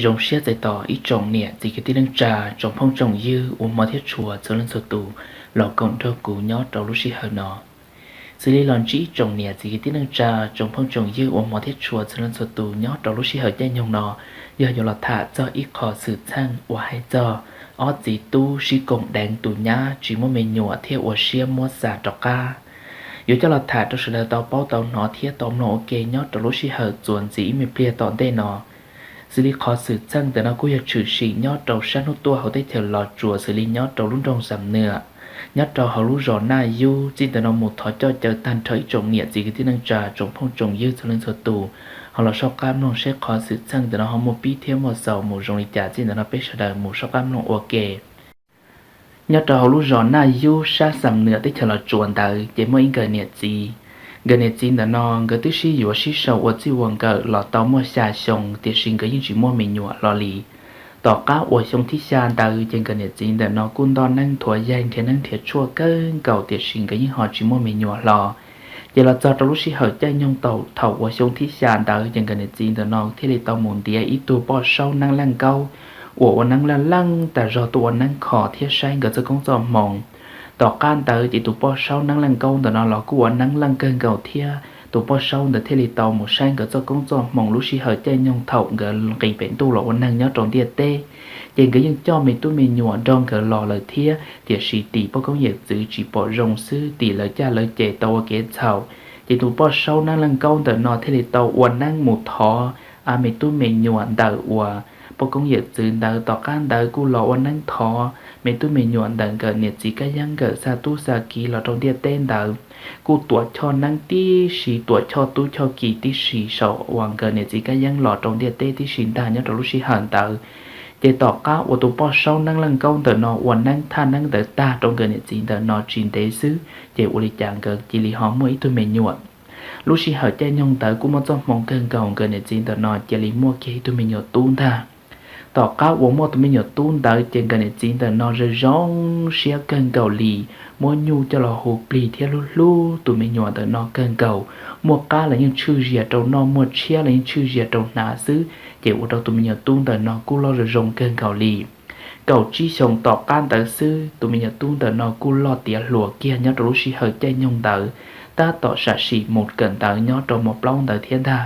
Zoo siab txais tos ib tsoom niam txiv kwv tij neej tsa, tsoom phooj tsoom ywg uas hmov thiab tshua txhua leej txhua tus los koom nrog kuv nyob rau lub sij hawm no. Xws li los ntsib ib tsoom niam txiv kwv tij neej tsa, tsoom phooj tsoom ywg uas hmov thiab tshua txhua leej txhua tus nyob rau lub sij hawm caij nyoog no, yog yuav los tham txog ib qho xwm txheej uas hais txog ob txiv tub sib koom deev tus nyab tsis muaj me nyuam thiab ua siab muab xa rov qab. Yuav coj los tham rau sawv daws tau paub tau hnov thiab tau mloog ua ke nyob rau lub sij hawm txuas ntxiv ib me pliag tom ntej no. Xws li qhov xwm txheej ntawm no kuj yog tshwm sim nyob rau sab hnub tuaj hauv teb chaws Los Tsuas xws li nyob rau lub nroog Xam Nwm, nyob rau hauv lub zos Naj Yub. Txij ntawm no mus thov coj caw tag nrho ib tsoom niam txiv kwv tij neej tsa, tsoom phooj tsoom ywg txhua leej txhua tus ho los soj qab mloog seb qhov xwm txheej ntawm no ho muaj pib thiab muaj xaus mus zoo li cas. Txij ntawm no peb sawv daws mus soj qab mloog ua ke. Nyob rau hauv lub zos Naj Yub sab Xam Nwm teb chaws Los Tsuas ntawd ces muaj ib nkawm niam txiv. Nkawm niam txiv ntawm no nkawd twb sib yuav sib sau ua txij ua nkawm los tau muaj xya xyoo, tiam sis nkawd yeej tsis muaj me nyuam hlo li. Tom qab uas xyoo thib xya ntawd ces nkawm niam txiv ntawm no kuj ntoj neeb thuav yaig nrhiav neeb nrhiav tshuaj kawg nkaus, tiam sis nkawd yeej ho tsis muaj me nyuam hlo. Ces los txog rau lub sij hawm caij nyoog tau thaum uas xyoo thib xya ntawd ces nkawm niam txiv ntawm no thiaj li tau mus ntiav ib tug poj saub neeb leej nkaub uas ua neeb leej leej tas zog tuaj ua neeb kho thiab saib nkawd txoj koob txoj hmoo. Tom qab ntawd ces tus poj saub neeb leej nkaub ntawm no los kuj ua neeb leej kawg nkaus thiab. Tus poj saub ntawd thiaj li tau mus saib nkawd txoj koob txoj hmoo lub sij hawm caij nyoog thaum nkawd nqis pem ntuj los ua neeg nyob rau ntiaj teb. Ces nkawd yeej coj me tub me nyuam nrog nkawd los lawm thiab, tiam sis tim poj koob yawm txwv tsis pom zoo xwb, tim lawv caj lawv ces tau ua kev txhaum. Ces tus poj saub neeb leej nkaub ntawm no thiaj li tau ua neeb mus thov a me tub me nyuam ntawm uas poj koob yawm txwv ntawd. Tom qab ntawd kuj los ua neeb thov me tub me nyuam ntawm nkawm niam txiv Kab Yeeb nkawm xa tub xa kiv los rau ntiaj teb ntawd. Kuj tuam choj neeb tib si, tuam choj tub choj kiv tib si saum uas nkawm niam txiv Kab Yeeb los rau ntiaj teb tib si ntag nyob rau lub sij hawm ntawd. Ces tom qab uas tus poj saub neeb leej nkaub ntawm no ua neeb thaj neeb ntawd tag rau nkawm niam txiv ntawm no tsis ntev xwb, ces ua li cas nkawd cia li ho muaj ib tug me nyuam. Lub sij hawm caij nyoog ntawd kuj muaj txoj hmoo kawg nkaus, nkawm niam txiv ntawm no cia li muaj kiag ib tug me nyuam tub ntag. Tom qab uas muaj tus me nyuam tub ntawd ces nkawm niam txiv ntawm no zoo zoo siab kawg nkaus li, muab nyuj coj los hu plig thiab hlub hlub tus me nyuam ntawm no kawg nkaus. Muaj qab los yeej tshwj zias rau noj, muaj tshiab los yeej tshwj zias rau hnav xwb, ces ua rau tus me nyuam tub ntawm no kuj loj zoo zoo kawg nkaus li. Kaum tsib xyoo tom qab ntawd xwb, tus me nyuam tub ntawm no kuj loj tiav hluas kiag nyob rau lub sij hawm caij nyoog ntawd, tab tom sam sim mus kawm ntawv nyob rau mos plaub ntawd thiab ntag.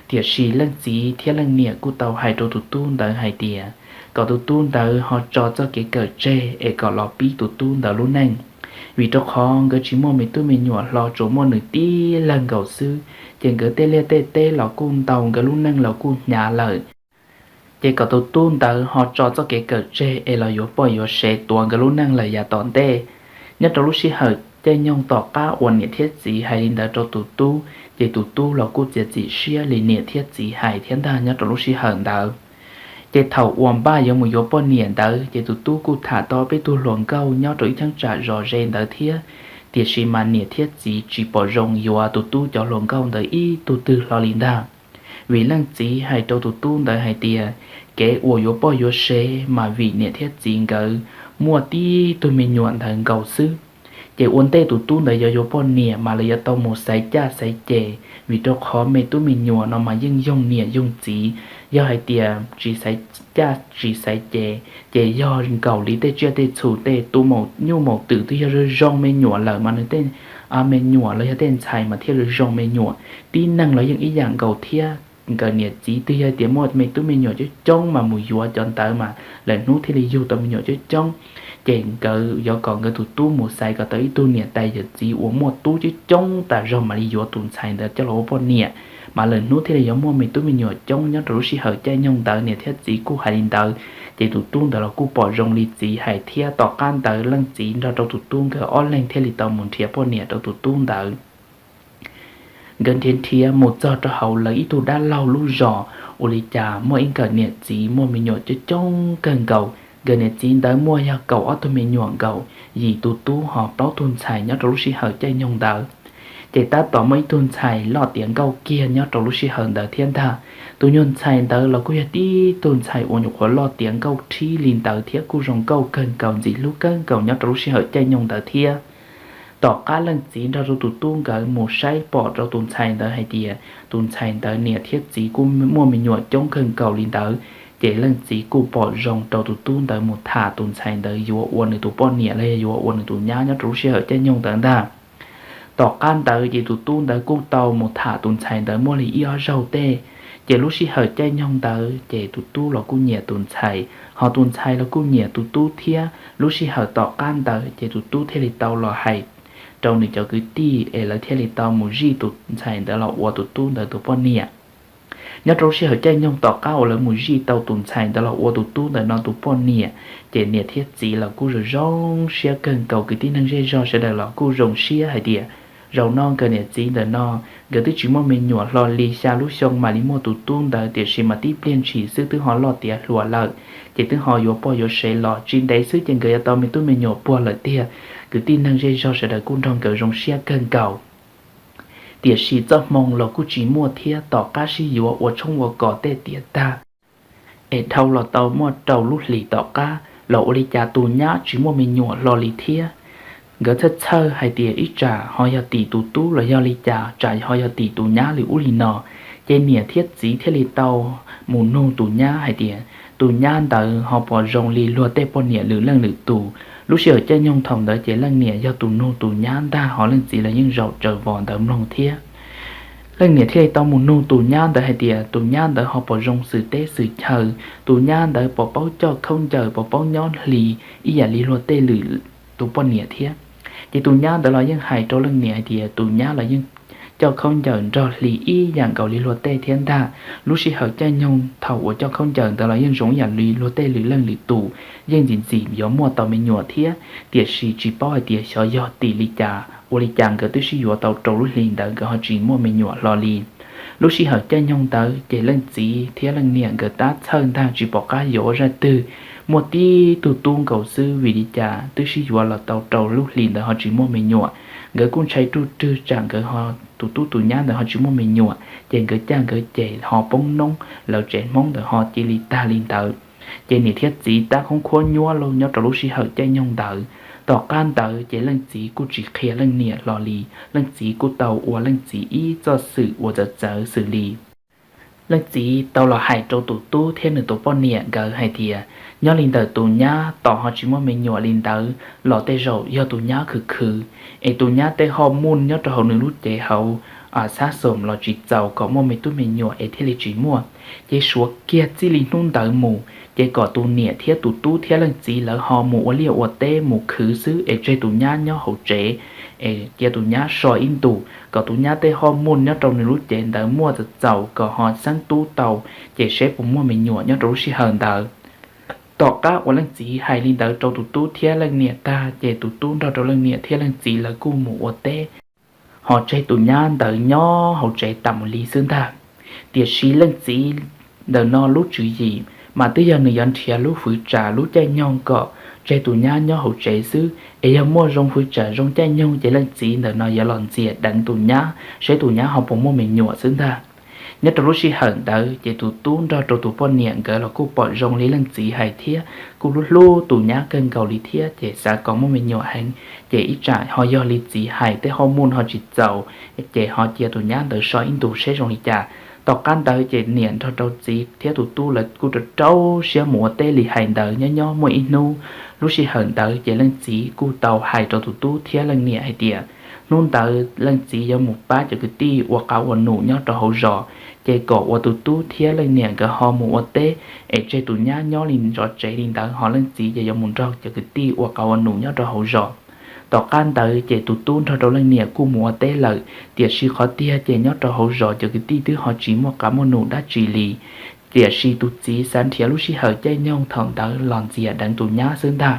Tiam sis leej txiv thiab leej niam kuj tau hais rau tus tub ntawd hais tias kom tus tub ntawd ho tso txoj kev kawm tseg es kom los pib tus tub ntawd lub neej, vim rau qhov nkawd tsis muaj me tub me nyuam hlo, tsuas muaj nws tib leeg nkaus xwb, ces nkawd tej liaj tej teb los kuj ntau, nkawd lub neej los kuj hnyav lawm. Ces kom tus tub ntawd ho tso txoj kev kawm tseg es los yuav poj yuav sev tuav nkawd lub neej lawm yav tom ntej. Nyob rau lub sij hawm caij nyoog tom qab uas niam thiab txiv hais li ntawd rau tus tub, ces tus tub los kuj txiav txim siab li niam thiab txiv hais thiab ntag nyob rau lub sij hawm ntawd. Ces thaum uas npaj yuav mus yuav poj niam ntawd ces tus tub kuj tham tau peb tug hluas nkauj nyob rau ib cheeb tsam zos ze ntawd thiab, tiam sis mas niam thiab txiv tsis pom zoo yuav tus tub cov hluas nkauj ntawd ib tug twg hlo li ntag. Vim leej txiv hais rau tus tub ntawd hais tias kev uas yuav poj yuav sev mas vim niam thiab txiv nkawd muaj tib tug me nyuam ntawd nkaus xwb. Ces ua ntej tus tub ntawd yuav yuav poj niam mas lawv yuav tau mus xaiv caj xaiv ces, vim rau qhov me tub me nyuam no mas yeej yoog niam yoog txiv. Yog hais tias tsis xaiv caj tsis xaiv ces, ces yog nkaus li tej tsiaj tej txhu, tej tub maum nyuj maum twm twb yog zoo zoo me nyuam lawm mas nws tej me nyuam los yog tej ntxhais mas thiaj zoo zoo me nyuam. Tib neeg los yeej ib yam nkaus thiab, nkawd niam txiv twb yog tias muaj me tub me nyuam coob coob mas mus yuav cov ntawd mas lawm hnub thiaj li yug tau me nyuam coob coob. Ces nkawd yuav kom nkawd tus tub mus xaiv kom tau ib tug niam tais yawm txiv uas muaj tub coob coob tas zog mam li yuav tus ntxhais ntawd coj los ua poj niam, mas lawm hnub thiaj li yuav muaj me tub me nyuam coob. Nyob rau lub sij hawm caij nyoog ntawd niam thiab txiv kuj hais li ntawd, ces tus tub ntawd los kuj pom zoo li txiv hais thiab. Tom qab ntawd leej txiv nrog rau tus tub nkawd ob leeg thiaj li tau mus nrhiav poj niam rau tus tub ntawd. Nkawd nrhiav nrhiav mus txog rau hauv lawv ib tug dab laug lub zos, ua li cas muaj ib nkawm niam txiv muaj me nyuam coob coob kawg nkaus. Nkawm niam txiv ntawd muaj yog kaum ob tug me nyuam nkaus, yim tus tub ho plaub tug ntxhais nyob rau lub sij hawm caij nyoog ntawd. Ces tab tom muaj ib tug ntxhais loj tiav nkauj kiag nyob rau lub sij hawm ntawd thiab ntag. Tus nyuag ntxhais ntawd los kuj yog tib tug ntxhais uas nyuam qhuav loj tiav nkauj rhib li ntawd thiab kuj zoo nkauj kawg nkaus, ntxim hlub kawg nkaus nyob rau lub sij hawm caij nyoog ntawd thiab. Tom qab leej txiv nrog rau tus tub nkawd mus saib pom rau tus ntxhais ntawd hais tias tus ntxhais ntawd niam thiab txiv kuj muaj me nyuam coob kawg nkaus li ntawd, Ces leej txiv kuj pom zoo rau tus tub ntawd mus tham tus ntxhais ntawd yuav ua nws tus poj niam los yog yuav ua nws tus nyab nyob rau lub sij hawm caij nyoog ntawd ntag. Tom qab ntawd ces tus tub ntawd kuj tau mus tham tus ntxhais ntawd muaj li ib ob zaug tej. Ces lub sij hawm caij nyoog ntawd ces tus tub los kuj nyiam tus ntxhais, ho tus ntxhais los kuj nyiam tus tub thiab. Lub sij hawm tom qab ntawd ces tus tub thiaj li tau los hais rau nws cov kwv tij es lawv thiaj li tau mus zij tus ntxhais ntawd los ua tus tub ntawd tus poj niam. Nyob rau lub sij hawm caij nyoog tom qab uas lawv mus zij tau tus ntxhais ntawd los ua tus tub ntawm no tus poj niam, ces niam thiab txiv los kuj zoo zoo siab kawg nkaus, kwv tij neeg zej zog sawv daws los kuj zoo siab hais tias zaum no nkawd niam txiv ntawm no nkawd twb tsis muaj me nyuam hlo li xya lub xyoo mam li muaj tus tub ntawd, tiam sis mas tib pliag ntshis xwb twb ho loj tiav hluas lawm, ces twb ho yuav poj yuav sev los tsis ntev xwb ces nkawd yuav tau me tub me nyuam puag lawm tiag. Kwv tij neeg zej zog sawv daws kuj nrog nkawd zoo siab kawg nkaus. Tiam sis txoj hmoo los kuj tsis muaj thiab, tom qab sib yuav ua tshoob ua kos tej tiav tag es dhau los tau muaj rau lub hlis tom qab los ua li cas tus nyab tsis muaj me nyuam hlo li thiab. Nkawd txhawj txhawj hais tias ib tsam ho yog tim tus tub los yog li cas, tsam ho yog tim tus nyab li ub li no. Ces niam thiab txiv thiaj li tau mus nug tus nyab hais tias tus nyab ntawd ho pom zoo li luag tej poj niam lwm leej lwm tus. Lub sij hawm caij nyoog thaum ntawd ces leej niam yog tus nug tus nyab ntag, ho leej txiv los yeej zaum tsawv vos ntawd mloog thiab. Leej niam thiaj li tau mus nug tus nyab ntawd hais tias tus nyab ntawd ho pom zoo xwm teb xwm chaw, tus nyab ntawd pom paub coj khaub ncaws, pom paub nyob hli ib yam li luag tej lwm tus poj niam thiab. Ces tus nyab ntawd los yeej hais rau leej niam hais tias tus nyab los yeej coj khaub ncaws nrog hli ib yam nkaus li luag tej thiab ntag. Lub sij hawm caij nyoog thaum uas coj khaub ncaws ntawd los yeej zoo ib yam li luag tej lwm leej lwm tus, yeej ntxim ntxim yuav muaj tau me nyuam thiab, tiam sis tsis paub hais tias xyov yog tim li cas ua li cas nkawd twb sib yuav tau rau lub hli ntawd nkawd ho tsis muaj me nyuam hlo li. Lub sij hawm caij nyoog ntawd ces leej txiv thiab leej niam nkawd tab txhawj ntag tsis pom qab yuav ua zaj twg, muaj tib tug tub nkaus xwb vim li cas twb sib yuav los tau rau lub hli ntawd ho tsis muaj me nyuam. Nkawd kuj ntshai ruj rwg tsam nkawd ho tus tub tus nyab ntawd ho tsis muaj me nyuam ces nkawd caj nkawd ces ho poob noob, lawv tsev Hmoob ntawd ho cia li tag li ntawd. Ces niam thiab txiv tab khoob khuab nyuab lauj nyob rau lub sij hawm caij nyoog ntawd. Tom qab ntawd ces leej txiv kuj tsis qhia leej niam hlo li, leej txiv kuj tau ua leej txiv ib txoj xwm uas txawv txawv xws li leej txiv tau los hais rau tus tub thiab nws tus poj niam nkawd hais tias nyob li ntawm tus nyab tos ho tsis muaj me nyuam li ntawd los tej zaum yog tus nyab khwv khwv, es tus nyab tej hau muj nyob rau hauv nws lub cev hauv xab xom los tsis txaus kom muaj me tub me nyuam es thiaj li tsis muaj. Ces suav kiag txij li hnub ntawd mus ces kom tus niam thiab tus tub thiab leej txiv lawv ho mus ua liaj ua teb mus khwv xwb es tseg tus nyab nyob hauv tsev, es cia tus nyab so ib ntus kom tus nyab tej hau muj nyob rau nws lub cev ntawd muaj txaus txaus kom ho xeeb tub tau, ces seb puas muaj me nyuam nyob rau lub sij hawm ntawd. Tom qab uas leej txiv hais li ntawd rau tus tub thiab leej niam tag ces tus tub nrog rau leej niam thiab leej txiv lawv kuj mus ua teb, ho tseg tus nyab ntawd nyob hauv tsev tas mus li xwb ntag. Tiam sis leej txiv ntawm no lub tswv yim mas twb yog nws yuav nrhiav lub hwv tsam lub caij nyoog kom tseg tus nyab nyob hauv tsev xwb, es yog muaj zoo hwv tsam zoo caij nyoog ces leej txiv ntawm no yuav los ntxias deev tus nyab seb tus nyab ho puas muaj me nyuam xwb ntag. Nyob rau lub sij hawm ntawd ces tus tub nrog rau tus poj niam nkawd los kuj pom zoo li leej txiv hais thiab, kuj hlub hlub tus nyab kawg nkaus li thiab, ces xav kom muaj me nyuam heev, ces ib tsam ho yog li txiv hais tej hau muj ho tsis txaus, ces ho cia tus nyab ntawd so ib ntus seb zoo li cas. Tom qab ntawd ces niam nrog rau txiv thiab tus tub lawv kuj rau rau siab mus ua teb li hais ntawd. Nyob nyob muaj ib hnub, lub sij hawm ntawd ces leej txiv kuj tau hais rau tus tub thiab leej niam hais tias hnub ntawd leej txiv yuav mus pab cov kwv tij ua qav ua num nyob rau hauv zos, ces kom ua tus tub thiab leej niam nkawd ho mus ua teb, es tseg tus nyab nyob li zov tsev li ntawd, ho leej txiv ces yuav mus nrog cov kwv tij ua qav ua num nyob rau hauv zos. Tom qab ntawd ces tus tub nrog rau leej niam kuj mus ua teb lawm, tiam sis qhov tiag ces nyob rau hauv zos cov kwv tij twb ho tsis muaj qav muaj num dab tsi li. Tiam sis tus txiv xav nrhiav lub sij hawm caij nyoog thaum ntawd los ntxias deev tus nyab xwb ntag.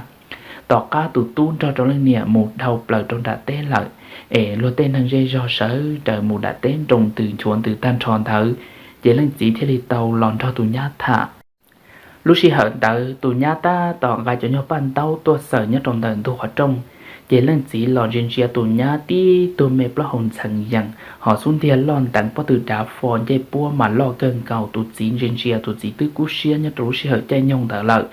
Tom qab tus tub nrog rau leej niam mus dhau plaws rau nram teb lawm, es luag tej neeg zej zog sawv daws mus nram teb nroo ntws nchuav ntws tag nrho ntawd, ces leej txiv thiaj li tau los nrog tus nyab tham. Lub sij hawm ntawd tus nyab tab tom nqa cov nyuag paj ntaub tuaj xaws nyob rau ntawm ntug qhov rooj, ces leej txiv los ntsia ntsia tus nyab tib tug me plaub hau ntxheev yees, ho xub ntiag loj nteev pob tw dav fo ncej puab mas loj kawg nkaus. Tus txiv ntsia ntsia tus txiv twb kub siab nyob rau lub sij hawm caij nyoog ntawd lawm,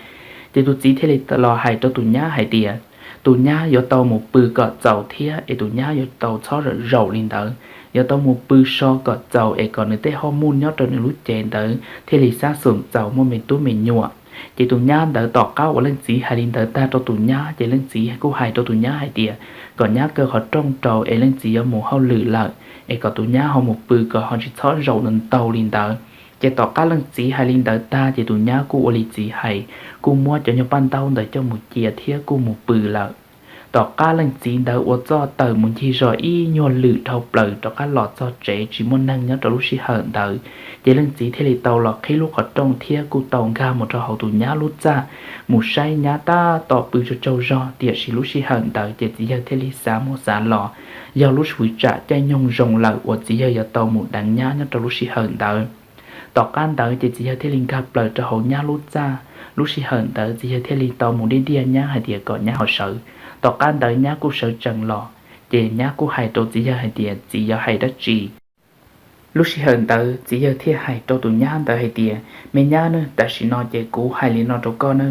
ces tus txiv thiaj li los hais rau tus nyab hais tias tus nyab yuav tau mus pw kom txaus thiab es tus nyab yuav tau txhob zaum zaum li ntawd, yuav tau mus pw so kom txaus es kom nws tej hoj muj nyob rau nws lub cev ntawd thiaj li xab xum txaus muaj me tub me nyuam. Ces tus nyab ntawd tom qab uas leej txiv hais li ntawd tag rau tus nyab, ces leej txiv kuj hais rau tus nyab hais tias kom nyab kaw qhov rooj rau es leej txiv yuav mus hauj lwm lawm, es kom tus nyab ho mus pw kom ho tsis txhob zaum ntau li ntawd. Ces tom qab leej txiv hais li ntawd tag ces tus nyab kuj ua li txiv hais, kuj muab cov nyuag paj ntaub ntawd coj mus cia thiab kuj mus pw lawm. Tom qab leej txiv ntawd ua txuj tawm mus ncig zos ib nyuag lwm dhau plaws rov qab los txog tsev tsis muaj neeg nyob rau lub sij hawm ntawd, ces leej txiv thiaj li tau los qhib lub qhov rooj thiab kuj tau nkag mus rau hauv tus nyab lub txaj, mus saib nyab tab tom pw tsaug tsaug zog. Tiam sis lub sij hawm ntawd ces txiv yawg thiaj li xav mus xav los, yog lub hwv tsam caij nyoog zoo lawm uas txiv yawg yuav tau mus deev nyab nyob rau lub sij hawm ntawd. Tom qab ntawd ces txiv yawg thiaj li nkag plaws rau hauv nyab lub txaj. Lub sij hawm ntawd txiv yawg thiaj li tau mus diaj diaj nyab hais tias kom nyab ho sawv. Tom qab ntawd nyab kuj sawv tsees los, ces nyab kuj hais rau txiv yawg hais tias txiv yuav hais dab tsi. Lub sij hawm ntawd txiv yawg thiaj hais rau tus nyab ntawd hais tias, me nyab ne, tam sim no ces kuv hais li no rau koj ne,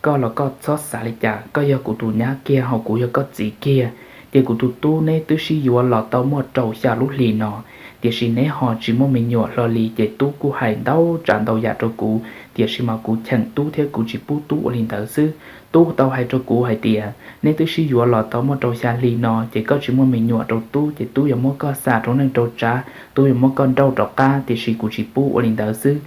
koj los koj txhob xav li cas, koj yog kuv tus nyab kiag ho kuv yog koj txiv kiag. Ces kuv tus tub neb twb sib yuav los tau muaj rau xya lub hlis no, tiam sis neb ho tsis muaj me nyuam hlo li. Ces tub kuj hais ntau tsav ntau yam rau kuv, tiam sis mas kuv cheem tub thiab kuv tsis pub tub ua li ntawd xwb. Tub tau hais rau kuv hais tias neb twb sib yuav los tau muaj rau xya hli no ces koj tsis muaj me nyuam rau tub ces tub yuav muab koj xa rau neej rau tsav, tub yuav muab koj nrauj rov qab, tiam sis kuv tsis pub ua li ntawd xwb.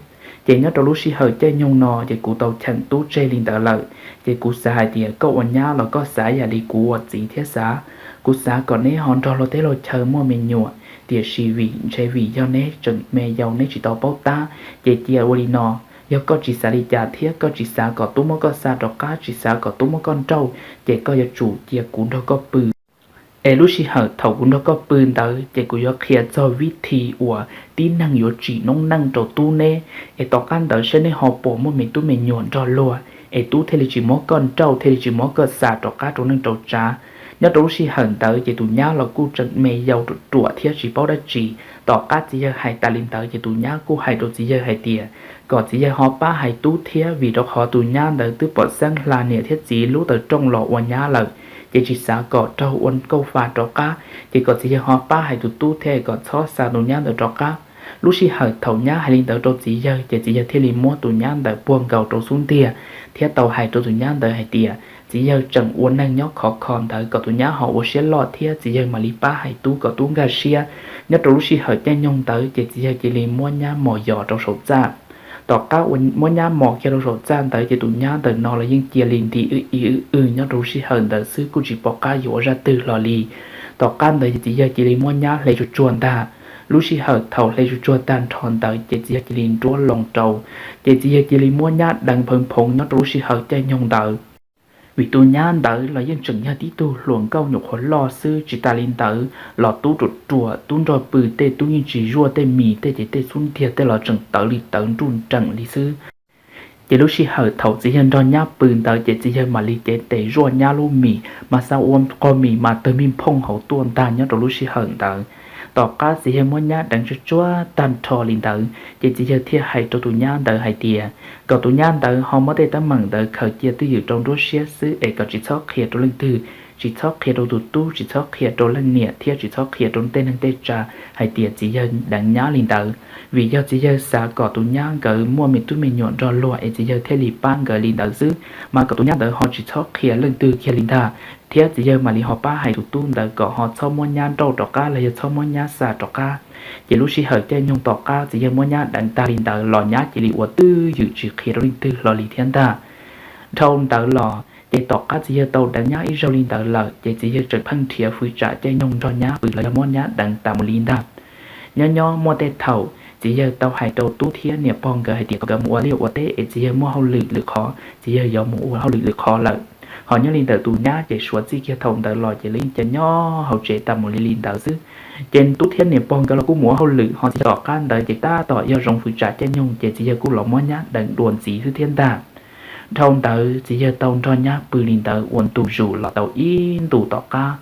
Ces nyob rau lub sij hawm caij nyoog no ces kuv tau cheem tub tseg li ntawd lawm. Ces kuv xav hais tias koj ua nyab los koj xav yam li kuv ua txiv thiab xav. Kuv xav kom neb ho nrog luag teb luag chaw muaj me nyuam, tiam sis vim ntshe vim yog neb tseem me yau neb tsis tau paub tab, ces cia ua li no. Yog koj tsis xav li cas thiab koj tsis xav kom tub muab koj xa rov qab, tsis xav kom tub muab koj nrauj, ces koj yuav tsum cia kuv nrog koj pw. Es lub sij hawm thaum kuv nrog koj pw ntawd ces kuv yuav qhia txog vib thi uas tib neeg yuav tsim noob neej rau tub neb, es tom qab ntawd saib neb ho puas muaj me tub me nyuam nrog luag, es tub thiaj li tsis muab koj nrauj, thiaj li tsis muab koj xa rov qab rau neej rau tsav. Nyob rau lub sij hawm ntawd ces tus nyab los kuj tseem me yau ruam ruam thiab tsis paub dab tsi. Tom qab txiv yawg hais tas li ntawd ces tus nyab kuj hais rau txiv yawg hais tias kom txiv yawg ho pab hais tub thiab, vim rau qhov tus nyab ntawd twb pom xeeb hla niam thiab txiv lub taw rooj los ua nyab lawm, ces tsis xav kom raug ua nkauj fa rov qab, ces kom txiv yawg ho pab hais tus tub thiab kom txhob xa tus nyab ntawd rov qab. Lub sij hawm thaum nyab hais li ntawd rau txiv yawg ces txiv yawg thiaj li muab tus nyab ntawd puag nkaus rau xub ntiag thiab tau hais rau tus nyab ntawd hais tias txiv yawg tseem ua neeg nyob khov kho ntawd kom tus nyab ho ua siab loj thiab txiv yawg mam li pab hais tub kom tub nkag siab. Nyob rau lub sij hawm caij nyoog ntawd ces txiv yawg cia li muab nyab mos yos rau saum txaj. Tom qab uas muab nyab mos kiag rau saum txaj ntawd ces tus nyab ntawm no los yeej cia li nti wb ib wb wb nyob rau lub sij hawm ntawd xwb, kuj tsis pom qab yuav ua zaj twg hlo li. Tom qab ntawd ces txiv yawg cia li muab nyab hle tsuag tsuag ntag. Lub sij hawm thaum hle tsuag tsuag tag nrho ntawd ces txiv yawg cia li nruab loo rau, ces txiv yawg cia li muab nyab deev pheev phoov nyob rau lub sij hawm caij nyoog ntawd. Vim tus nyab ntawd los yeej tseem yog tib tug hluas nkauj nyuam qhuav loj xwb, tsis tas li ntawd los tub ruam ruam, tub nrog pw tej tub yeej tsis zuaj, tej mis tej ces tej xub ntiag tej los tseem tawv li tawv nruj nreem li xwb. Ces lub sij hawm thaum txiv yawg nrog nyab pw ntawd ces txiv yawg mam li cev tes zuaj nyab lub mis, mas xa ua qho mis mas tawg mij phooj hauv tuaj ntag nyob rau lub sij hawm ntawd. Tom qab txiv yawg muab nyab deev tsuag tsuag tag nrho li ntawd ces txiv yawg thiaj hais rau tus nyab ntawd hais tias kom tus nyab ntawd ho muab tej teeb meem ntawd khaws cia twj ywm rau nruab siab xwb es kom tsis txhob qhia rau leej twg, tsis txhob qhia rau tus tub, tsis txhob qhia rau leej niam thiab tsis txhob qhia rau tej neeg tej tsav hais tias txiv yawg deev nyab li ntawd. Vim yog txiv yawg xav kom tus nyab nkawd muaj me tub me nyuam nrog luag es txiv yawg thiaj li pab nkawd li ntawd xwb, mas kom tus nyab ntawd ho tsis txhob qhia leej twg kiag li ntag, thiab txiv yawg mam li ho pab hais tus tub ntawd kom ho txhob muab nyab nrauj rov qab los yog txhob muab nyab xa rov qab. Ces lub sij hawm caij nyoog tom qab txiv yawg muab nyab deev tag li ntawd los nyab cia li ua twj ywm tsis qhia rau leej twg hlo li thiab ntag. Dhau ntawd los ces tom qab txiv yawg tau deev nyab ib zaug li ntawd lawm ces txiv yawg tseem pheej nrhiav hwv tsam caij nyoog nrog nyab pw los yog muab nyab deev tas mus li ntag. Nyob nyob muaj tej thaum txiv yawg tau hais rau tub thiab niam pog nkawd hais tias kom nkawd mus ua liaj ua teb es txiv yawg muaj hauj lwm lwm qhov, txiv yawg yuav mus ua hauj lwm lwm qhov lawm. Ho nyob li ntawm tus nyab ces suav txij kiag thaum ntawd los ces lawv yeej cia nyob hauv tsev tas mus li li ntawd xwb. Ces tub thiab niam pog nkawd los kuj mus ua hauj lwm, ho txiv yawg tom qab ntawd ces tab tom yog zoo hwv tsam caij nyoog ces txiv yawg kuj los muab nyab deev dua ntxiv xwb thiab ntag. Dhau ntawd txiv yawg tau nrog nyab pw li ntawd ua ntu zus los tau ib ntus tom qab,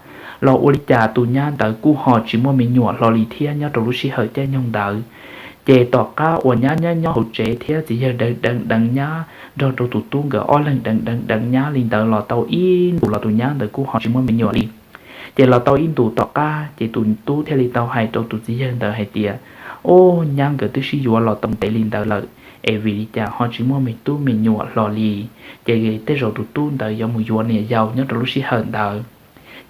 los ua li cas tus nyab ntawd kuj ho tsis muaj me nyuam hlo li thiab nyob rau lub sij hawm caij nyoog ntawd. Ces tom qab uas nyab nyob nyob hauv tsev thiab txiv yawg deev deev deev nyab nrog rau tus tub nkawd ob leeg deev deev deev nyab li ntawd los tau ib ntus los tus nyab ntawd kuj ho tsis muaj me nyuam li. Ces los tau ib ntus tom qab ces tus tub thiaj li tau hais rau tus txiv yawg ntawd hais tias, Ub, nyab nkawd twb sib yuav los tau ntev li ntawd lawm, es vim li cas ho tsis muaj me tub me nyuam hlo li? Ces tej zaum tus tub ntawd yuav mus yuav niam yau nyob rau lub sij hawm ntawd.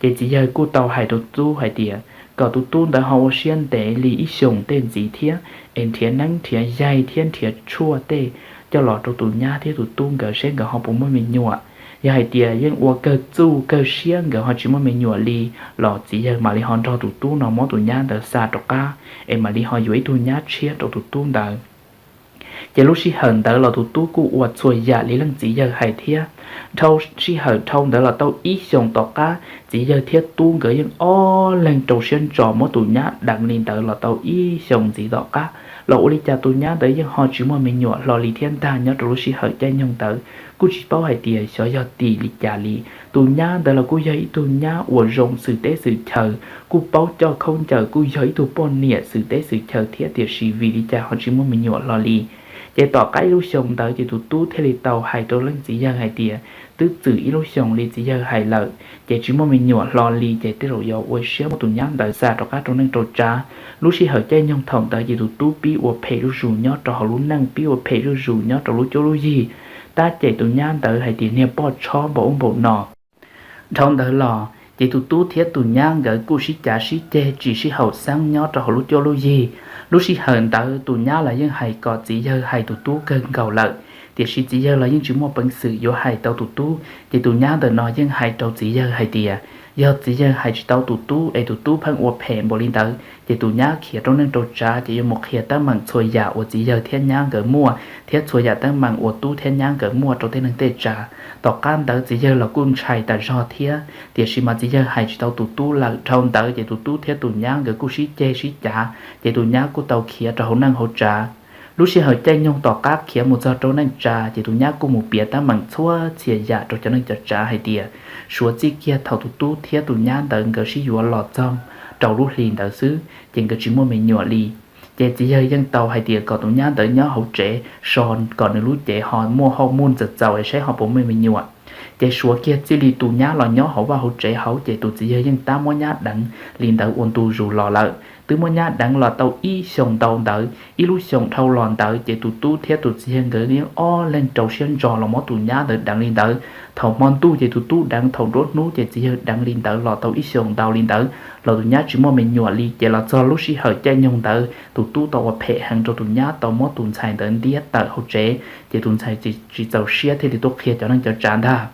Ces txiv yawg kuj tau hais rau tub hais tias kom tus tub ntawd ho ua siab ntev li ib xyoos tej ntxiv thiab, es nrhiav neeb nrhiav yaig thiab nrhiav tshuaj tej coj los rau tus nyab thiab tus tub nkawd seb nkawd ho puas muaj me nyuam. Yog hais tias yeej ua kawg txuj kawg siab nkawd ho tsis muaj me nyuam li los txiv yawg mam li ho nrog tus tub no muab tus nyab ntawd xa rov qab, es mam li ho yuav ib tug nyab tshiab rau tus tub ntawd. Ces lub sij hawm ntawd los tus tub kuj ua txhua yam li leej txiv yawg hais thiab. Dhau sij hawm dhau ntawd los tau ib xyoos tom qab, txiv yawg thiab tub nkawd yeej ob leeg rau siab ntso muab tus nyab deev li ntawd los tau ib xyoos ntxiv tom qab los ua li cas tus nyab ntawd yeej ho tsis muaj me nyuam hlo li thiab ntag. Nyob rau lub sij hawm caij nyoog ntawd kuj tsis paub hais tias xyov yog tim li cas li. Tus nyab ntawd los kuj yog ib tug nyab uas zoo xwm teb xwm chaw, kuj paub coj khaub ncaws, kuj yog ib tug poj niam xwm teb xwm chaw thiab, tiam sis vim li cas ho tsis muaj me nyuam hlo li. Ces tom qab ib lub xyoos ntawd ces tus tub thiaj li tau hais rau leej txiv yawg hais tias twb txwm ib lub xyoos li txiv yawg hais lawm, ces tsis muaj me nyuam hlo li, ces tej zaum yuav ua siab muab tus nyab ntawd xa rov qab rau neej rau tsav. Lub sij hawm caij nyoog thaum ntawd ces tus tub pib ua phem zuj zus nyob rau hauv lub neej, pib ua phem zuj zus nyob rau lub cuab lub yig, tab cem tus nyab ntawd hais tias niag poj tshob npaum ub npaum no. Dhau ntawd los ces tus tub thiab tus nyab nkawd kuj sib cav sib ceg tsis sib haum xeeb nyob rau hauv lub cuab lub yig. Lub sij hawm ntawd tus nyab los yeej hais kom txiv yawg hais tus tub kawg nkaus lawm, tiam sis txiv yawg los yeej tsis muaj peev xwm yuav hais tau tus tub. Ces tus nyab ntawm no yeej hais rau txiv yawg hais tias yog txiv yawg hais tsis tau tus tub es tus tub pheej ua phem npaum li ntawd ces tus nyab khiav rau neej rau tsav ces yuav mus qhia teeb meem txhua yam uas txiv yawg thiab nyab nkawd muaj thiab txhua yam teeb meem uas tub thiab nyab nkawd muaj rau tej neeg tej tsav. Tom qab ntawd txiv yawg los kuj ntshai tas zog thiab, tiam sis mas txiv yawg hais tsis tau tus tub lawm. Dhau ntawd ces tus tub thiab tus nyab nkawd kuj sib ceg sib cav, ces tus nyab kuj tau khiav rau hauv neej hauv tsav. Lub sij hawm caij nyoog tom qab khiav mus txog rau neej tsa ces tus nyab kuj mus piav teeb meem txhua txhia yam rau cov neej cov tsav hais tias suav txij kiag thaum tus tub thiab tus nyab ntawd nkawd sib yuav los txog rau lub hlis ntawd xwb ces nkawd tsis muaj me nyuam li. Ces txiv yawg yeej tau hais tias kom tus nyab ntawd nyob hauv tsev so kom nws lub cev ho muaj hauj muaj txaus txaus es saib ho puas muaj me nyuam. Ces suav kiag txij li tus nyab los nyob hauv vaj hauv tsev hauv ces tus txiv yawg yeej tab muab nyab deev li ntawd ua ntu zus los lawm. Twb muab nyab deev los tau ib xyoos ntau ntawd, ib lub xyoos dhau los ntawd ces tus tub thiab tus txiv yawg nkawd yeej ob leeg rau siab ntso los muab tus nyab ntawd deev li ntawd. Thaum hmo ntuj ces tus tub deev, thaum nruab hnub ces txiv yawg deev li ntawd los tau ib xyoos ntau li ntawd los tus nyab tsis muaj me nyuam li. Ces los txog lub sij hawm caij nyoog ntawd tus tub tau ua phem heev rau tus nyab, tau muab tus ntxhais ntawd ntiab tawm hauv tsev, ces tus ntxhais tsis txaus siab thiaj li tuaj qhia cov neej cov tsav ntag.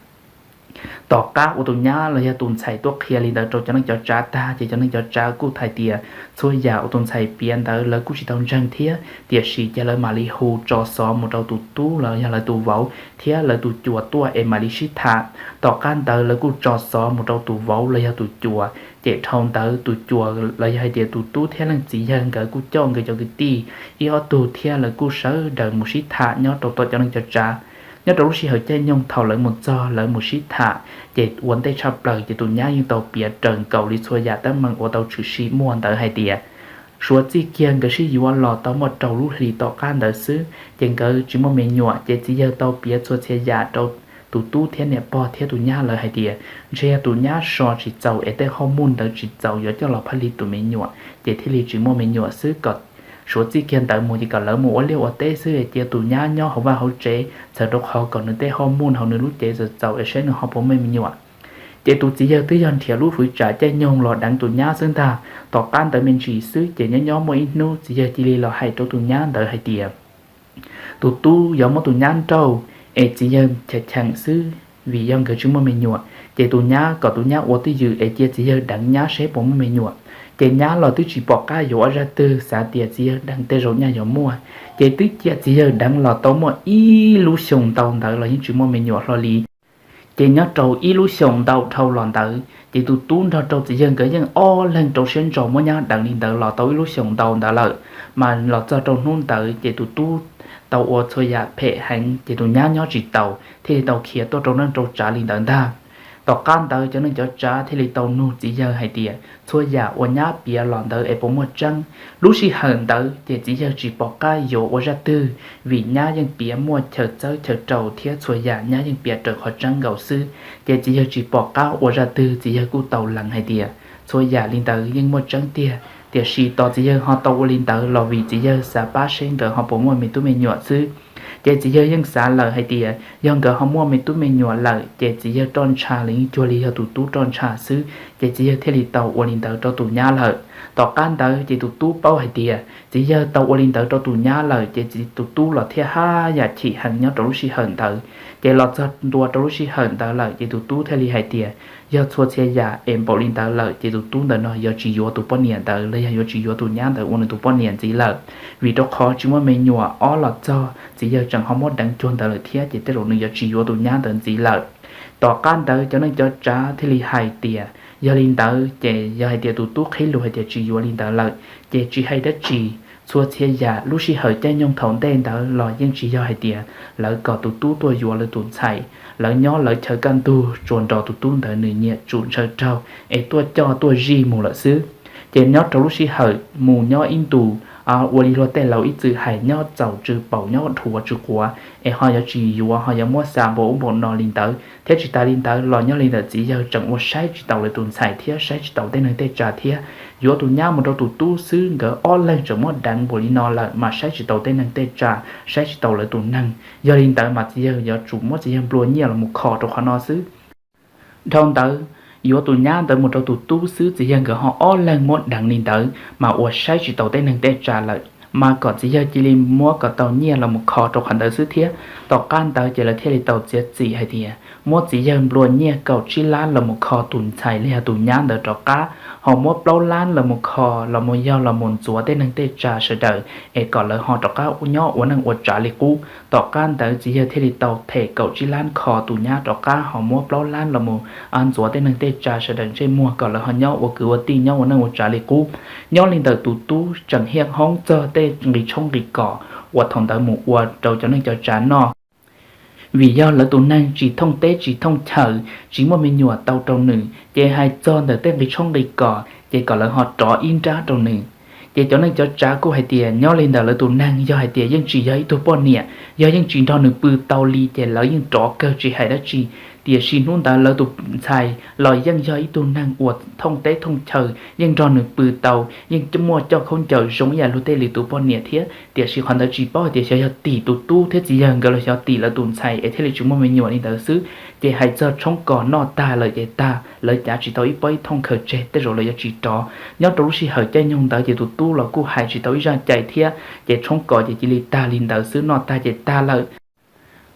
Tom qab uas tus nyab los yog tus ntxhais tuaj qhia li ntawd rau cov neej cov tsav tag ces cov neej cov tsav kuj hais tias txhua yam uas tus ntxhais piav ntawd lawv kuj tsis tau ntseeg thiab, tiam sis ces lawv mam li hu tso xov mus rau tus tub los yog lawv tus vauv thiab lawv tus cuas tuaj es mam li sib tham. Tom qab ntawd lawv kuj tso xov mus rau tus vauv los yog tus cuas, ces dhau ntawd tus cuas los yog hais tias tus tub thiab leej txiv yawg nkawd kuj coj nkawd cov kwv tij ib ob tug thiab lawv kuj sawv daws mus sib tham nyob rau tom cov neej cov tsav. Nyob rau lub sij hawm caij nyoog thaum lawv mus txog lawv mus sib tham, ces ua ntej tshaj plaws ces tus nyab yeej tau piav raws nkaus li txhua yam teeb meem uas tau tshwm sim muaj ntawd hais tias suav txij kiag nkawd sib yuav los tau muaj rau lub hlis tom qab ntawd xwb ces nkawd tsis muaj me nyuam, ces txiv yawg tau piav txhua txhia yam rau tus tub thiab niam pog thiab tus nyab lawv hais tias ntshe yog tus nyab so tsis txaus es tej hau muj ntawd tsis txaus yuav coj los phaj li tus me nyuam ces thiaj li tsis muaj me nyuam xwb. Kom suav txij kiag ntawd mus ces kom lawv mus ua liaj ua teb xwb, cia tus nyab nyob hauv vaj hauv tsev txhawm rau qhov kom nws tej hau muj hauv nws lub cev txaus txaus es saib nws ho puas muaj me nyuam. Ces tus txiv yawg twb yog nrhiav lub hwv tsam caij nyoog los deev tus nyab xwb ntag. Tom qab ntawd me ntsis xwb ces nyob nyob muaj ib hnub txiv yawg cia li los hais rau tus nyab ntawd hais tias tus tub yuav muab tus nyab nrauj, es txiv yawg cheem cheem xwb vim yog nkawd tsis muaj me nyuam. Ces tus nyab kom tus nyab ua twj ywm es cia txiv yawg deev nyab seb puas muaj me nyuam. Ces nyab los twb tsis pom qab yuav ua zaj twg, xav tias txiv yawg deev tej zaum nyaj yuav muaj. Ces twb cia txiv yawg deev los tau muaj ib lub xyoos ntau ntawd los yeej tsis muaj me nyuam hlo li. Ces nyob rau ib lub xyoos ntau dhau los ntawd ces tus tub nrog rau txiv yawg nkawd yeej ob leeg rau siab ntso muab nyab deev li ntawd los tau ib lub xyoos ntau ntawd lawm. Mas los txog rau hnub ntawd ces tus tub tau ua txhua yam phem heev ces tus nyab nyob tsis taus thiaj li tau khiav tuaj rau neej rau tsav li ntawd ntag. Tom qab ntawd cov neej cov tsav thiaj li tau nug txiv yawg hais tias, txhua yam uas nyab piav los ntawd es puas muaj tseeb? Lub sij hawm ntawd ces txiv yawg tsis pom qab yuav ua zaj twg, vim nyab yeej piav muaj chaw txawb chaw rau thiab txhua yam nyab yeej piav raws qhov tseeb nkaus xwb. Ces txiv yawg tsis pom qab ua zaj twg, txiv yawg kuj tau lees hais tias, txhua yam li ntawd yeej muaj tseeb tiag, tiam sis tos txiv yawg ho tau ua li ntawd los vim txiv yawg xav pab seb nkawd ho puas muaj me tub me nyuam xwb. Ces txiv yawg yeej xav lawm hais tias yog nkawd ho muaj me tub me nyuam lawm ces txiv yawg roj ntsha los yeej cuag li yog tus tub roj ntsha xwb, ces txiv yawg thiaj li tau ua li ntawd rau tus nyab lawm. Tom qab ntawd ces tus tub paub hais tias txiv yawg tau ua li ntawd rau tus nyab lawm ces tus tub los thiaj haj yam chim heev nyob rau lub sij hawm ntawd. Ces los txog ntua rau lub sij hawm ntawd lawm ces tus tub thiaj li hais tias yog txhua txhia yam es npaum li ntawd lawm ces tus tub ntawm no yuav tsis yuav tus poj niam ntawd los yog yuav tsis yuav tus nyab ntawd ua nws tus poj niam ntxiv lawm, vim rau qhov tsis muaj me nyuam, ob los txog txiv yawg tseem ho muab deev cuag ntawd lawm thiab, ces tej zaum nws yuav tsis yuav tus nyab ntawd ntxiv lawm. Tom qab ntawd cov neej cov tsav thiaj li hais tias yog li ntawd ces yog hais tias tus tub qhib lus hais tias tsis yuav li ntawd lawm ces tsis hais dab tsi, txhua txhia yam lub sij hawm caij nyoog thaum ntej ntawd los yeej tsis yog hais tias lawv kom tus tub tuaj yuav lawv tus ntxhais. Lawv nyob lawv chaw kaj ntug tsuas nrog tus tub ntawd nws nyiam tsum ntshaw raug es tuaj coj tuaj zij mus lawm xwb. Ces nyob rau lub sij hawm mus nyob ib ntus, ua li luag tej laus ib txwm hais, nyob txaus tsw paum nyob dhuav tsw quav, es ho yuav tsis yuav ho yuav muab xa npaum ub npaum no li ntawd thiab. Tsis tas li ntawd los nyob li ntawm txiv yawg tseem ua saib tsis taus lawv tus ntxhais thiab saib tsis taus tej neeg tej tsav thiab. Yuav tus nyab mus rau tus tub xwb nkawd ob leeg tseem muab deev npaum li no lawm mas saib tsis taus tej neeg tej tsav, saib tsis taus lawv tus neeg. Yog li ntawd mas txiv yawg yuav tsum muab txiv yawg nplua nyiaj los mus kho rau qhov no xwb. Dhau ntawd, yuav tus nyab ntawd mus rau tus tub xwb txiv yawg nkawd ho ob leeg muab deev li ntawd mas ua saib tsis taus tej neeg tej tsav lawm, mas kom txiv yawg cia li muab kom tau nyiaj los mus kho rau qhov ntawd xwb thiab. Tom qab ntawd ces lawv thiaj li tau txiav txim hais tias muab txiv yawg nplua nyiaj kaum tsib lab los mus kho tus ntxhais los yog tus nyab ntawd rov qab, ho muab plaub lab los mus kho los mus yog los mus ntxuav tej neeg tej tsav sawv daws es kom lawv ho rov qab nyob ua neej ua tsav li qub. Tom qab ntawd txiv yawg thiaj li tau them kaum tsib lab kho tus nyab rov qab ho muab plaub lab los mus ntxuav tej neeg tej tsav sawv daws ntsej muag kom lawv ho nyob ua kwv ua tij nyob ua neej ua tsav li qub. Nyob li ntawm tus tub tseem hiaj hoob txog tej nqi tshoob nqi kos uas thaum ntawd mus ua rau cov neej cov tsav noj. Vim yog lawv tus neeg tsis thooj teb tsis thooj chaw, tsis muaj me nyuam tau rau nws, ces hais txog ntawm tej nqi tshoob nqi kos ces kom lawv ho rov ib nrab rau nws. Ces cov neej cov tsav kuj hais tias nyob li ntawm lawv tus neeg yog hais tias yeej tsis yog ib tug poj niam, yog yeej tsis nrog nws pw tau li ces lawv yeej rov kawg tsis hais dab tsi. Tiam sis hnub ntawd lawv tus ntxhais los yeej yog ib tug neeg uas thooj teb thooj chaw, yeej nrog nws pw tau, yeej muaj coj khaub ncaws zoo ib yam luag tej lwm tus poj niam thiab. Tiam sis qhov ntawd tsis paub hais tias xyov yog tim tus tub thiab txiv yawg nkawd los xyov tim lawv tus ntxhais es thiaj li tsis muaj me nyuam li ntawd xwb. Ces hais txog tshoob kos noj tag lawm ces tag, lawv cav tsis tau ib pob ib thooj khaws tseg, tej zaum lawv yuav tsis rov. Nyob rau lub sij hawm caij nyoog ntawd ces tus tub los kuj hais tsis tau ib zaj cai thiab, ces tshoob kos ces cia li tag li ntawd xwb, noj tag ces tag lawm.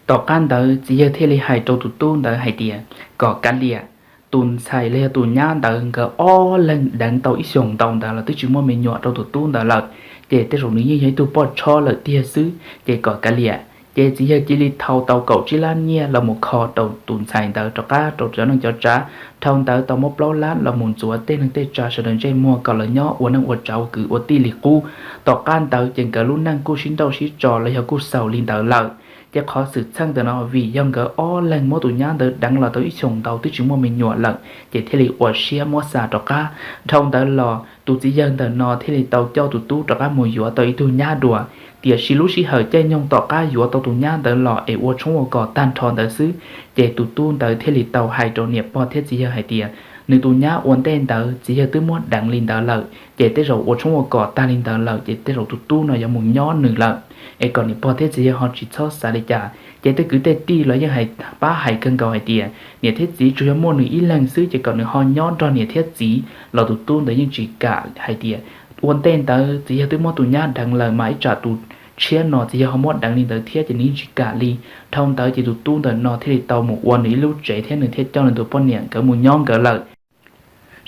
Tom qab ntawd txiv yawg thiaj li hais rau tus tub ntawd hais tias kom kav liam, tus ntxhais los yog tus nyab ntawd nkawd ob leeg deev tau ib xyoos ntau ntawd los twb tsis muaj me nyuam rau tus tub ntawd lawm, ces tej zaum nws yeej yog ib tug poj tshob lawm tiag xwb, ces kom kav liam. Ces txiv yawg cia li thau tau kaum tsib lab nyiaj los mus kho rau tus ntxhais ntawd rov qab rau cov neej cov tsav. Dhau ntawd tau muab plaub lab los mus ntxuav tej neeg tej tsav sawv daws ntsej muag kom lawv nyob ua neej ua tsav ua kwv ua tij li qub. Tom qab ntawd ces nkawd lub neej kuj sib nrauj sib tso los yog kuj xaus li ntawd lawm. Ces qhov xwm txheej ntawm no vim yog nkawd ob leeg muab tus nyab ntawd deev los tau ib xyoos ntau twb tsis muaj me nyuam lawm, ces thiaj li ua siab muab xa rov qab. Dhau ntawd los tus txiv yawg ntawm no thiaj li tau coj tus tub rov qab mus yuav tau ib tug nyab dua. Tiam sis lub sij hawm caij nyoog tom qab yuav tau tus nyab ntawd los es ua tshoob ua kos tag nrho ntawd xwb, ces tus tub ntawd thiaj li tau hais rau niam pog thiab txiv yawg hais tias nws tus nyab ua ntej ntawd txiv yawg twb muab deev li ntawd lawm, ces tej zaum ua tshoob ua kos tag li ntawd lawm ces tej zaum tus tub no yuav mus nyob nws lawm, es kom niam pog thiab txiv yawg ho tsis txhob xav li cas. Ces tej kwv tej tij los yeej hais pab hais kawg nkaus hais tias niam thiab txiv tsuas yog muaj nws ib leeg xwb ces kom nws ho nyob nrog niam thiab txiv, los tus tub ntawd yeej tsis kam hais tias ua ntej ntawd txiv yawg twb muab tus nyab deev lawm mas ib tsam tus tshiab no txiv yawg ho muab deev li ntawd thiab ces nws yeej tsis kam li. Dhau ntawd ces tus tub ntawm no thiaj li tau mus ua nws ib lub tsev thiab nws thiaj coj nws tus poj niam nkawd mus nyob nkawd lawm.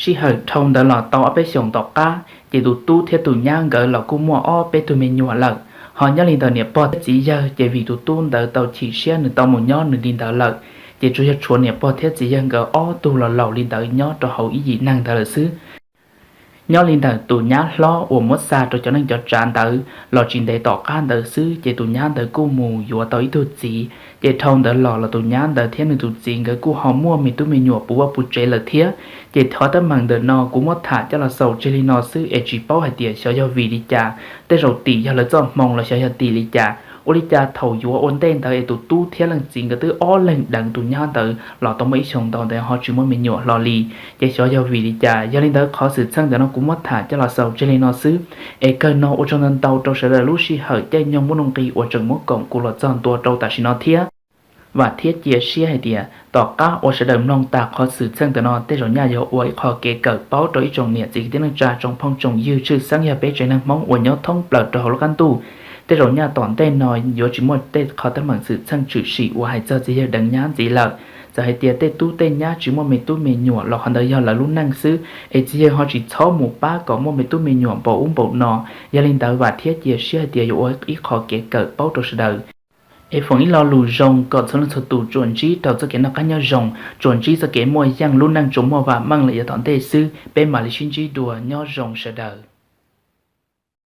Sij hawm dhau ntawd los tau ob peb xyoos tom qab ces tus tub thiab tus nyab nkawd los kuj muaj ob peb tug me nyuam lawm. Ho nyob li ntawm niam pog thiab txiv yawg ces vim tus tub ntawd tau chim siab nws tau mus nyob nws li ntawd lawm, ces tsuas yog tshuav niam pog thiab txiv yawg nkawd ob tug los laus li ntawd nyob rau hauv ib yim neeg ntawd lawm xwb. Nyob li ntawm tus nyab hlob uas muab xa rau cov neej cov tsav ntawd los tsis ntev tom qab ntawd xwb, ces tus nyab ntawd kuj mus yuav tau ib tug txiv. Ces dhau ntawd los los tus nyab ntawd thiab nws tus txiv nkawd kuj ho muaj me tub me nyuam puv vaj puv tsev lawm thiab. Ces qhov teeb meem ntawm no kuv muab tham coj los xaus tseg li no xwb es tsis paub hais tias xyov yog vim li cas, tej zaum tim yog lawv txoj hmoo los xyov yog tim li cas. Ua li cas thaum yuav ua ntej ntawd es tus tub thiab leej txiv nkawd twb ob leeg deev tus nyab ntawd los tau muaj ib xyoos ntau ntawd ho tsis muaj me nyuam hlo li. Ces xyov yog vim li cas, yog li ntawd qhov xwm txheej ntawm no kuv muab tham coj los xaus tseg li no xwb. Es kawg no ua tsaug ntau ntau rau sawv daws lub sij hawm caij nyoog muaj nuj nqis uas tseem muab koom kuv los txog ntua rau tam sim no thiab. Vam thiab cia siab hais tias tom qab uas sawv daws mloog tas qhov xwm txheej ntawm no, tej zaum nyaj yuav ua ib qho kev kawm paub rau ib tsoom niam txiv kwv tij neej tsa, tsoom phooj tsoom ywg, tshwj xeeb yog peb tsev neeg Hmoob uas nyob thoob plaws rau hauv lub qab ntuj. Tej zaum nyaj tom ntej no yuav tsis muaj tej qhov teeb meem xwm txheej tshwm sim uas hais txog txiv yawg deev nyab ntxiv lawm. Txawm hais tias tej tub tej nyab tsis muaj me tub me nyuam los qhov ntawd yog lawv lub neej xwb, es txiv yawg ho tsis txhob mus pab kom muaj me tub me nyuam npaum ub npaum no. Yog li ntawd vam thiab cia siab hais tias yuav ua ib qho kev kawm paub rau sawv daws. Es foom ib lo lus zoo kom txhua leej txhua tus tsuas ntsib rau txoj kev noj qab nyob zoo, tsuas ntsib txoj kev muaj yeej, lub neej tsuas muaj vam meej lawm yav tom ntej xwb. Peb mam li sib ntsib dua, nyob zoo sawv daws.